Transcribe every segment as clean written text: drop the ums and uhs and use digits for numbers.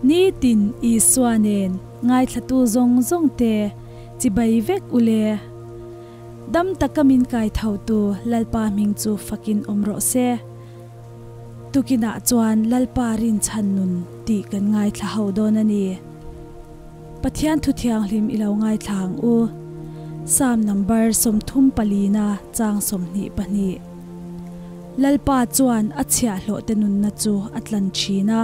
Nitin Isua nen ngaithlatu zawng zawng te chibai vek ule. Dam taka min kai thotu Lalpa hming chu fakin awm rawh se. Tukinah chuan Lalpa rinchhan nun tih kan ngaithla ho dawn a ni. Pathian thu thianghlim i lo ngaithla ang u. Psalm number 34 na chang 22. Lalpa chuan a chhiahhlawh te nunna chu a tlan thin a,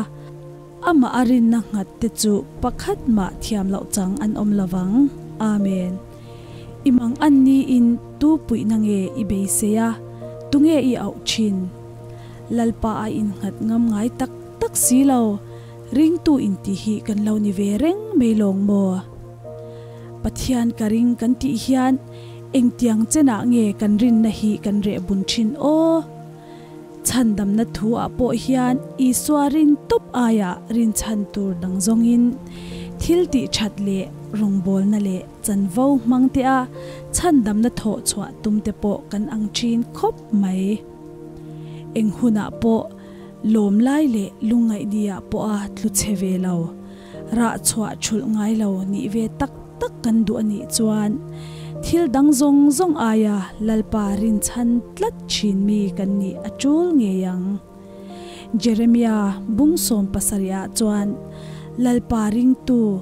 amah a rinna nghat te chu pakhat mah thiam loh chang an awm lovang. Amen. I mang an niin tu puihna nge i beisei a, tunge i auh thin? Lalpa a innghat ngam ngai tak tak si lo, ringtu inti hi kan lo ni ve reng mai lawng maw? Pathian ka ring kan tih hian engtiang chenah nge kan rinna hi kan reh bun thin aw? Chhandamna thu ah pawh hian Isua rin tawp aia rinchhan tur dang zawngin thil tih that leh rawngbawlna leh chanvo hmang te a chhandamna thawh chhuah tum te pawh kan ang thin khawp mai. Eng hunah pawh lawm lai leh lungngaih ni ah pawh a tlu chhe ve lo, rah chhuah thulh ngai lo nih ve tak tak kan duh a nih chuan thil dang zawng zawng aia Lalpa rinchhan tlat thin mi kan nih a tul ngei ang. Jeremia bung 17 ah chuan Lalpa ringtu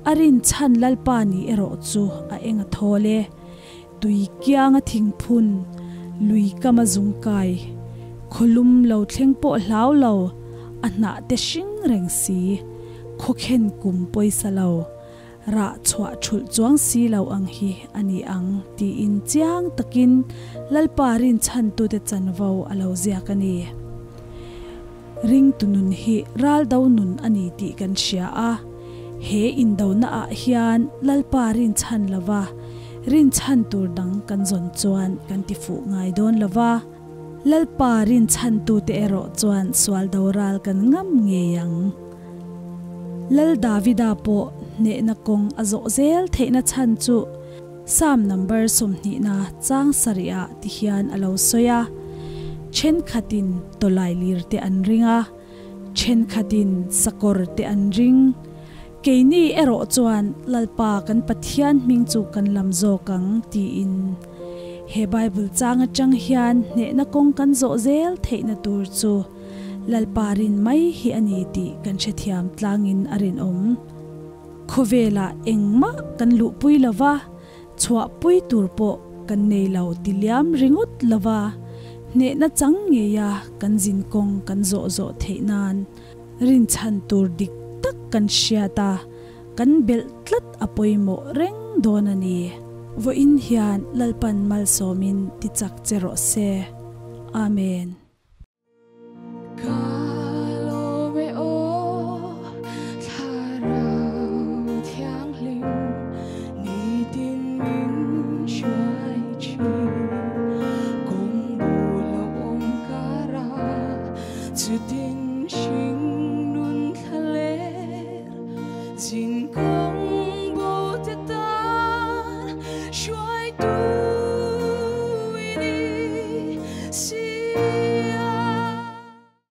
a rinchhan Lalpa ni erawh chu a eng a thawl e. Tui kianga thingphun, lui kama zungkai, khawlum lo thleng pawh hlau lo, a hnah te hring reng si, khawkhen kum pawisa lo, rah chhuah thulh chuang si lo ang hi a ni ang tiin chiang takin Lalpa rinchhantute chanvo a lo ziak a ni. Ringtu nun hi ral do nun a ni tih kan hria a, he indona ah hian Lalpa rinchhan lova rinchhan tur dang kan zawn chuan kan ti fuh ngai dawn lova, Lalpa rinchhantute erawh chuan sual do ral kan ngam ngei ang. Lal Davida pawh hnehna kawng a zawh zel theihna chhan chu Psalm number 20 na chang sarih ah ti hian a lo sawi a, thenkhatin tawlai lir te an ring a, thenkhatin sakawr te an ring. Keini erawh chuan Lalpa kan Pathian hming chu kan lam zawk ang tiin. He Bible chang atang hian hnehna kawng kan zawh zel theihna tur chu Lalpa rin mai hi a ni tih kan hrethiam tlangin a rinawm. Khawvela engmah kan luhpui lova, chhuahpui tur pawh kan nei lo ti liam ringawt lova, hnehna chang ngeia kan zin kawng kan zawh zawh theih nan rinchhan tur dik tak kan hriat a, kan belh tlat a pawimawh reng dawn a ni. Vawiin hian Lalpan malsawmin ti chak che rawh se. Amen. Ka lawm e aw, thlarau thianghlim, nitin min hruai thin. Kawng bul a awm kara, chutin hring nun thla ler, zin kawng.